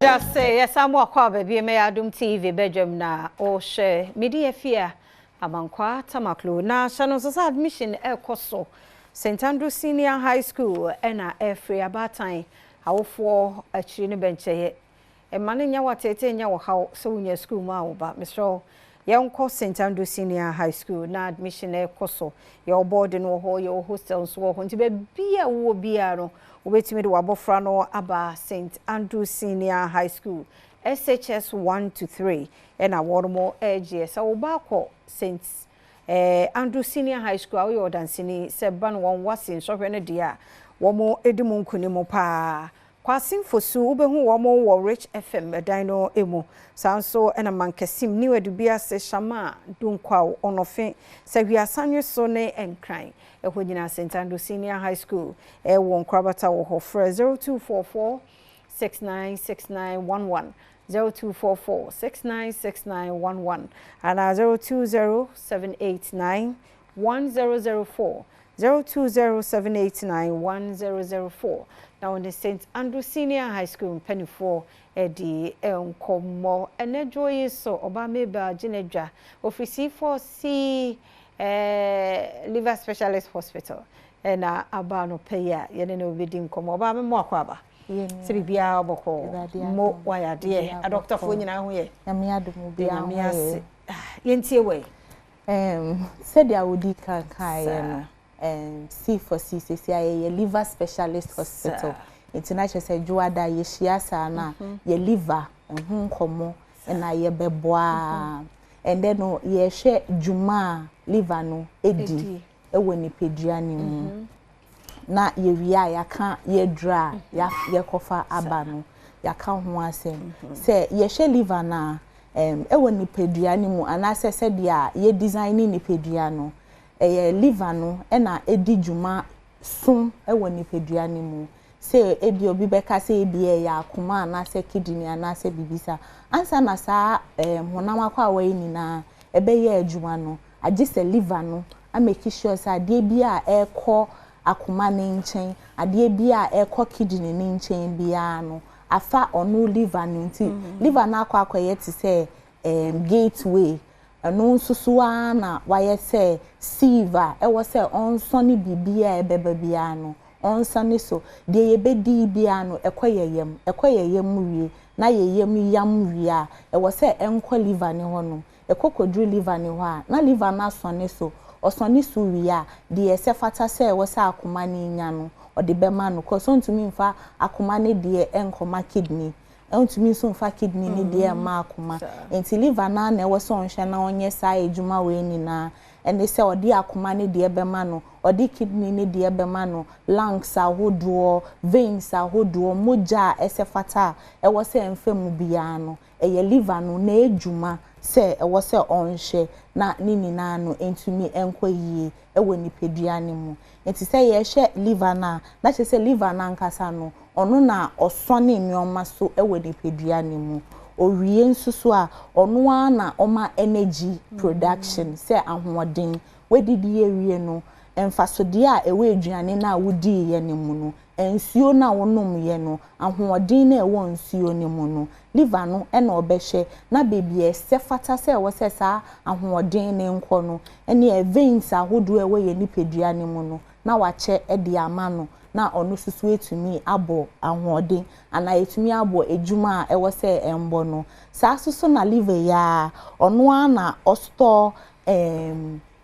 Yɛase yɛsan mu akɔ aba bio mɛyɛ Adom TV badwam na wohwɛ medi afia Abankwaa Tamaklo na hyɛ no nso sɛ admission ɛrekɔ so St Andrew Senior High School ɛna ɛrefiri abaatan awofoɔ akyiri no bɛnkyɛeɛ Mma no nyɛ wo ateetee nyɛ wo haw sɛ wonya sukuu mu a wo ba. Mesrɛ wo, yɛnkɔ St. Andrew Senior High School na admission rekɔ so. Yɛwɔ boarding wɔ hɔ, yɛwɔ hostel nso wɔ hɔ. Nti baabi a wowɔ biara no, wobɛtumi de w'abɔfra no aba St. Andrew Senior High School, SHS 1 to 3 ɛna wɔnom regyeɛ. Sɛ wo ba kɔ St. Andrew Senior High School a, woyɛ ɔdanseni sɛ ba no wɔn WASSCE nsɔhwɛ no deɛ a, wɔdi mu nkunim paa. Kwasi Fosu, wobɛhu wɔn wɔ Rich FM dan no mu. Saa nso na Mankasim, New Adubiase, Shama, Dunkwaw, Onofe, Sahwi Asanweso ne Nkran. Ɛhɔ nyinaa St. Andrew Senior High School wɔ nkorabata wɔ hɔ. Frɛ 0244 696911, 0244 696911 anaa 020 789 1004, 0207891004 na wɔne St. Andrew Senior High School mpanimfoɔ adi nkɔmmɔ. Ɛnɛ dwo yi so, ɔbaa Mabel Gyinadwa, ofiri C4C eh, Liver Specialist Hospital ɛna aba no pɛ yi a yɛne no bɛdi nkɔmmɔ. Ɔbaa memmɔ akɔ aba. Sɛ biribiara bɔkɔɔ mo wayɛ adeɛ adɔkotafoɔ nyinaa ho yɛ. Nyame adom obiara ho yɛ. Yɛntie wɔ yi. Sɛdeɛ wodi kan kaeɛ no, C for C seesei a yɛyɛ liver specialist hospital. Nti na kyerɛ sɛ dwoada yɛhyia saa no a, yɛ liver ho nkɔmmɔ na yɛbɛbɔ a. Ɛndɛ no yɛhwɛ dwuma a liver no di wɔ nipadua no mu. Na yɛwie a yɛaka yɛduru a yɛkɔfa aba no, yɛaka ho asɛm. Sɛ yɛhwɛ liver no a, ɛwɔ nipadua no mu anaasɛ sɛdeɛ yɛ design nipadua no, ɛyɛ liver no na ɛdi dwuma so wɔ nipadua no mu. Sɛ ebi obi bɛka sɛ ebi ɛyɛ akoma anaasɛ kidney anaasɛ biribi saa. Ansa na saa honam akwawa yi nyinaa ɛbɛyɛ adwuma no, agye sɛ liver no amake sure sɛ adeɛ bi a ɛrekɔ akoma ne nkyɛn, adeɛ bi a ɛrekɔ kidney ne nkyɛn biara no, afa ɔno liver no. Nti liver no akɔ akɔyɛ te sɛ gateway. Ɛno nso so ara na wayɛ sɛ sieve a ɛwɔ sɛ ɔnsɔne biribiara a ɛbɛba biara no, ɔnsɔne so. Deɛ yɛbɛdi biara no, ɛkɔ yɛ yam. Ɛkɔ yɛ yam wie, na yɛ yam yam wie a, ɛwɔ sɛ ɛnkɔ liver ne hɔnom. Ɛkɔ kɔduru liver ne hɔ a, na liver no asɔne so. Ɔsɔne so wie a, deɛ ɛsɛ fata sɛ ɛwɔ sɛ akoma no nya no, ɔde bɛma no. Cause ɔntumi mfa akoma no deɛ ɛnkɔma kidney. Ɔntumi nso mfa kidney no deɛ mma akoma. Nti liver no na ɛwɔ sɛ ɔnhwɛ na ɔnyɛ saa adwuma wei nyinaa. Ɛne sɛ ɔde akoma no deɛ bɛma no, ɔde kidney no deɛ bɛma no, lungs ahodoɔ, veins ahodoɔ, mogya a ɛsɛ fata a ɛwɔ sɛ ɛmfa mu biara no, ɛyɛ liver no na edwuma sɛ ɛwɔ sɛ ɔnhwɛ na ne nyinaa no ntumi nkɔ yie ɛwɔ nipadua no mu. Nti sɛ yɛhwɛ liver no a, na kyerɛ sɛ liver no ankasa no, ɔno na ɔsɔne nneɛma so ɛwɔ nipadua no mu. Owie nso so a, ɔno ara na ɔma energy production sɛ ahoɔden. Wedidi awie no, mfasodeɛ a ɛwɔ aduane no a wodiiɛ no mu no, nsuo no a wonomyɛ no, ahoɔden no a ɛwɔ nsuo no mu no, liver no ɛna ɔbɛhwɛ na beebi a ɛsɛ fata sɛ ɛwɔ sɛ saa ahoɔden no nkɔ no, ɛne veins ahodoɔ a ɛwɔ yɛn nipadua no mu no, na wakyɛ ɛde ama no, na ɔno nso so etumi abɔ ahoɔden anaa etumi abɔ edwuma a ɛwɔ sɛ ɛmbɔ no. Saa nso so na liver yi a, ɔno ara na ɔstore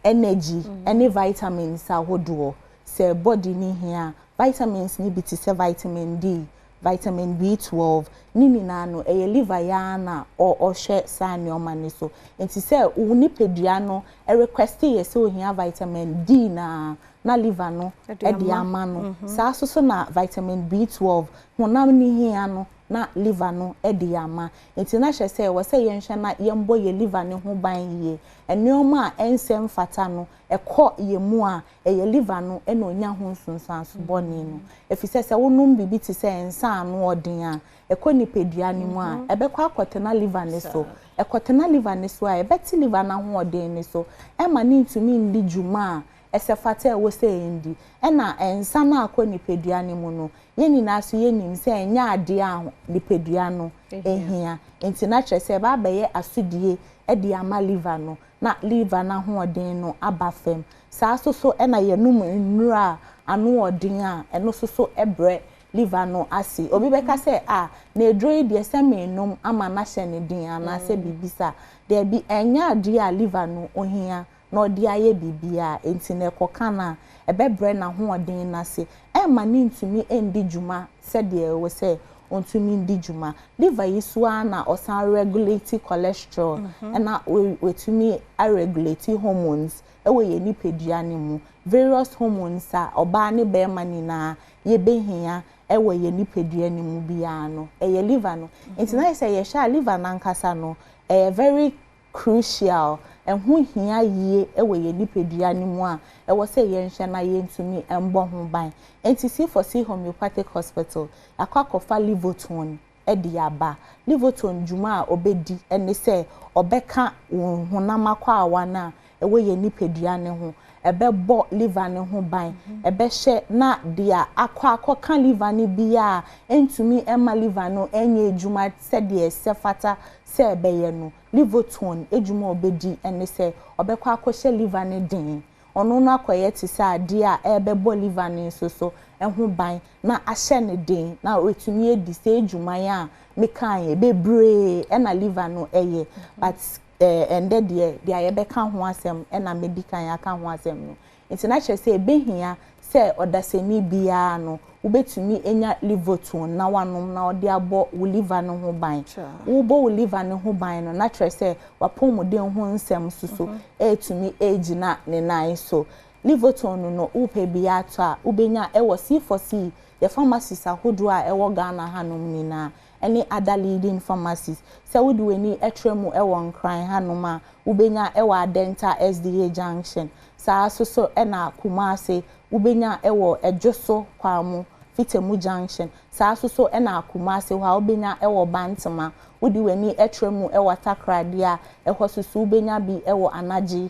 energy ɛne vitamins ahodoɔ. Sɛ body ne hia vitamins ne bi te sɛ vitamin D, vitamin B12 ne nyinaa no, ɛyɛ liver yi ara na ɔhwɛ saa nneɛma no so. Nti sɛ wo nipadua no ɛrequest yɛ sɛ ohia vitamin D na liver no ɛde ama no. Saa nso so na vitamin B12 honam ne hia no na liver no ɛde ama. Nti na hyɛ sɛ ɛwɔ sɛ yɛnhwɛ na yɛmbɔ yɛ liver ne ho ban yie. Nneɛma a ɛnsɛ mfata no ɛkɔ yɛ mu a, ɛyɛ liver no ɛna onya ho nsunsuanso bɔne no. Ɛfiri sɛ wonom biribi te sɛ nsa ano ɔden a, ɛkɔ nipadua no mu a, ɛbɛkɔ akɔtena liver ne so. Ɛkɔtena liver ne so a, ɛbɛte liver no ahoɔden ne so. Ɛma ne ntumi ndi dwuma a ɛsɛ fata a ɛwɔ sɛ yɛndi. Ɛna nsa no a akɔ nipadua no mu no, yɛn nyinaa nso yɛnim sɛ ɛnyɛ adeɛ a nipadua no hia. Nti na kyerɛ sɛ ɛba abɛyɛ asodie de ama liver no, na liver no ahoɔden no aba fam. Saa nso so na yɛnom nnuro a ano ɔden a, ɛno nso so brɛ liver no ase. Obi bɛka sɛ, ah, na aduro yi deɛ sɛ menom ama no ahyɛ ne den anaasɛ biribi saa. Daabi, ɛnyɛ adeɛ a liver no ohia na ɔde ayɛ biribiara, enti na ɛkɔka no a, ɛbɛbrɛ n'ahoɔden no ase. Ɛremma no ntumi ndi dwuma sɛdeɛ ɛwɔ sɛ ɔntumi ndi dwuma. Liver yi so ara na ɔsan regulate cholesterol, ɛna watumi aregulate hormones wɔ yɛn nipadua no mu. Various hormones a ɔbaa ne barima nyinaa yɛbɛhia wɔ yɛn nipadua no mu biara no, ɛyɛ liver no. Nti na sɛ yɛhwɛ a, liver no ankasa no, ɛyɛ very crucial, ɛho hia yie wɔ yɛn nipadua no mu a ɛwɔ sɛ yɛnhwɛ na yɛntumi mbɔ ho ban. Nti C4C Homeopathic Hospital, yɛakɔ akɔfa Livotone de aba. Livotone dwuma a ɔbɛdi ne sɛ ɔbɛka wo honam akwawa no a ɛwɔ yɛn nipadua no ho, ɛbɛbɔ liver no ho ban, ɛbɛhyɛ na deɛ akɔ akɔka liver no biara a ɛntumi mma liver no nyɛ adwuma sɛdeɛ ɛsɛ fata sɛ ɛbɛyɛ no. Livotone adwuma a ɔbɛdi ne sɛ ɔbɛkɔ akɔhyɛ liver no den. Ɔno no akɔyɛ te sɛ adeɛ a ɛrebɛbɔ liver no nso so ho ban na ahyɛ no den na watumi adi saa adwuma yi a mekaeɛ bebree ɛna liver no ɛyɛ. But ɛndɛ deɛ, deɛ yɛbɛka ho asɛm ɛna medi kan aka ho asɛm no. Nti na kyerɛ sɛ ɛbɛhia sɛ ɔdasani biara no wobɛtumi anya Livotone na wanom na ɔde abɔ wo liver no ho ban. Wobɔ wo liver no ho ban no, na kyerɛ sɛ wapɔmuden ho nsɛm soso ɛretumi ɛgyina ne nan so. Livotone no, wopɛ bi atɔ a, wobɛnya ɛwɔ C4C yɛ pharmacies ahodoɔ a ɛwɔ Ghana hanom nyinaa ɛne other leading pharmacies. Sɛ wode w'ani ɛtrɛ mu ɛwɔ Nkran hanom a, wobɛnya ɛwɔ Adenta SDA Junction. Saa nso so ɛna Kumase wobɛnya ɛwɔ Ɛdwoso Kwamu Fitemu Junction. Saa nso so ɛna Kumase hɔ a wobɛnya ɛwɔ Bantama. Wode w'ani ɛtrɛ mu ɛwɔ Takoradi a, ɛhɔ nso so wobɛnya bi ɛwɔ Anagye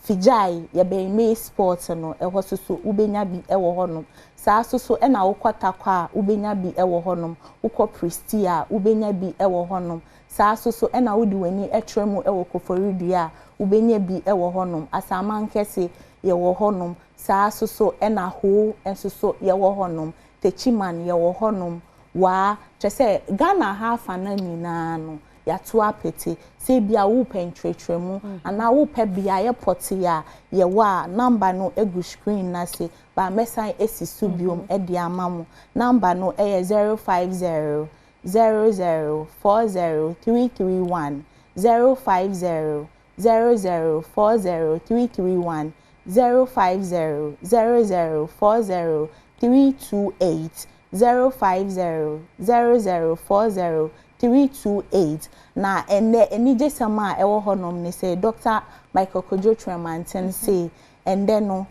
Fijai, yɛbɛn May Sport no, ɛhɔ nso so wobɛnya bi ɛwɔ hɔnom. Saa nso so ɛna wokɔ Tarkwa a, wobɛnya bi ɛwɔ hɔnom. Wokɔ Prestea a, wobɛnya bi ɛwɔ hɔnom. Saa nso so ɛna wode w'ani ɛtrɛ mu ɛwɔ Koforidua a, wobɛnya bi ɛwɔ hɔnom. Asamankɛse yɛwɔ hɔnom. Saa nso so ɛna Ho nso so yɛwɔ hɔnom. Techiman yɛwɔ hɔnom. Waa, kyerɛ sɛ Ghana ha afa no nyinaa no, yɛato apete. Sɛ ebia wopɛ nkyerɛkyerɛmu anaa wopɛ beaeɛ pɔtee a yɛwɔ a, number no egu screen n'ase. Ba mɛsan esi so biom de ama mo. Number no ɛyɛ 050 00 40 331, 050 00 40 331, 050 00 40 328, 050 00 40 328. Na ɛnɛ anigyesɛm a ɛwɔ hɔnom ne sɛ Dr. Michael Kojo Kyerɛmanten se ɛndɛ no,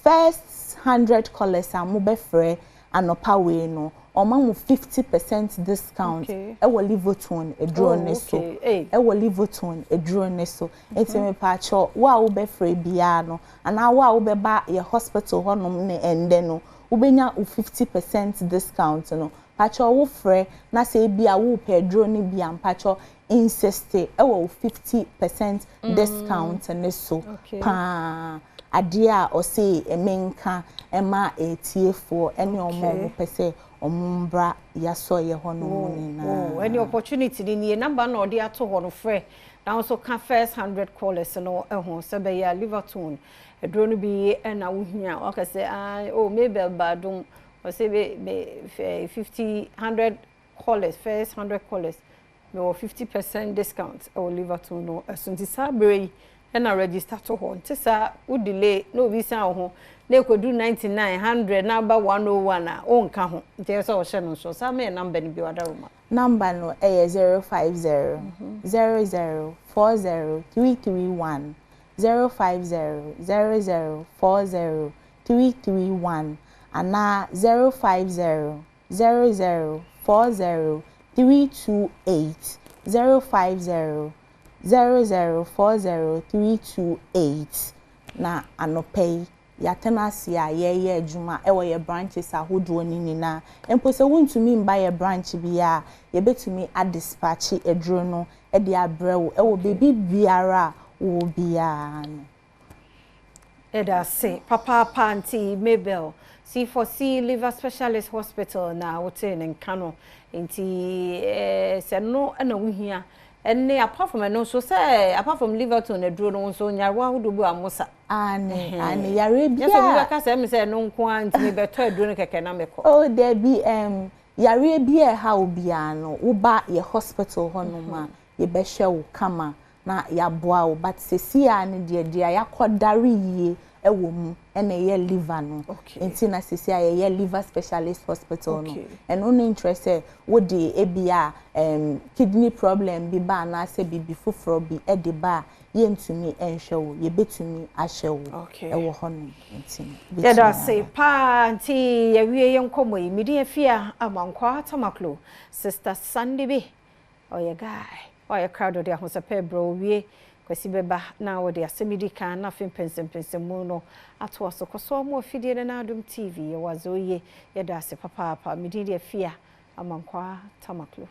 first 100 callers a mobɛfrɛ anɔpa wei no, ɔma mo 50% discount ɛwɔ Livotone aduro ne so. Ɛwɔ Livotone aduro ne so. Nti mepaakyɛw, wo a wobɛfrɛ biara no anaa wo a wobɛba yɛ hospital hɔnom ne ɛndɛ no, wobɛnya wo 50% discount no. Paakyɛw, wofrɛ na sɛ ebi a wopɛ aduro no bi a, mpaakyɛw insist ɛwɔ wo 50% discount ne so paa. Adeɛ a ɔse menka ɛma etiefoɔ ɛne ɔmo a ɔmo pɛ sɛ ɔmo mbra yasɔ yɛ hɔ nom nyinaa. Ɛne opportunity ni nie. Number na ɔde ato hɔ no, frɛ na nso ka first 100 callers no ɛho sɛ bɛyɛ a Livertone aduro no bi ɛna wohia. Waka sɛ, ah, oh, Mabel Badum ɔsɛ be 50 100 callers, first 100 callers mewɔ 50% discount ɛwɔ Livertone no ɛso. Nti saa berɛ yi ɛna register to hɔ. Nti saa wo delay na obi san wo ho na ɛkɔduru 99, 100 na aba 101 a, wonka ho. Nti ɛyɛ sɛ ɔhyɛ no nso saa. Mɛyɛ number no bi wadaroma. Number no ɛyɛ 050 00 40 331, 050 00 40 331 anaa 050 00 40 328, 050 00 40 328. Na anɔpa yi Yɛatena ase a yɛreyɛ adwuma wɔ yɛ branches ahodoɔ no nyinaa. Mpo sɛ wontumi mba yɛ branch biara a, yɛbɛtumi adispatche aduro no de abrɛ wo wɔ baabi biara a wowɔ biara no. Yɛda ase papaapa. Nti Mabel, C4C Liver Specialist Hospital na wotee ne nka no. Nti sɛ no na wohia ɛne, apart from ɛno nso, sɛ apart from Liverton aduro no nso, nyarewa ahodoɔ bi a mo sa? Ane, ane, yare bi a. Nyɛ sɛ obi bɛka sɛ ɛmi sɛ ɛno nko ara nti mebɛtɔ aduro no kɛkɛ na mekɔ. Oh dabi, yareɛ bi a ɛha wo biara no, woba yɛ hospital hɔnom a, yɛbɛhwɛ wo kama na yɛaboa wo. But seesei a no deɛ yɛakɔdare yie ɛwɔ mu ɛna ɛyɛ liver no. Nti na seesei a yɛyɛ Liver Specialist Hospital no. Ɛno no nkyerɛ sɛ wode ebi a kidney problem bi ba anaasɛ biribi foforɔ bi ɛde ba a, yɛntumi nhwɛ wo. Yɛbɛtumi ahwɛ wo ɛwɔ hɔnom, nti no Yɛda ase paa. Nti yɛwie yɛn nkɔmmɔ yi, mede Afia Amankwa Tamaklo, Sister Sandy bi ɔyɛ guy, ɔyɛ crowd de ahosɛpɛ brɛ. Owie Kwasi bɛba na wɔde asɛm di kan na afei mpɛnsɛmpɛnsɛmu no atoa so. Kɔ so ɔmo afidie no n'Adom TV yɛwɔ adze oye. Yɛda ase papaapa. Medin de Afia Amankwa Tamaklo.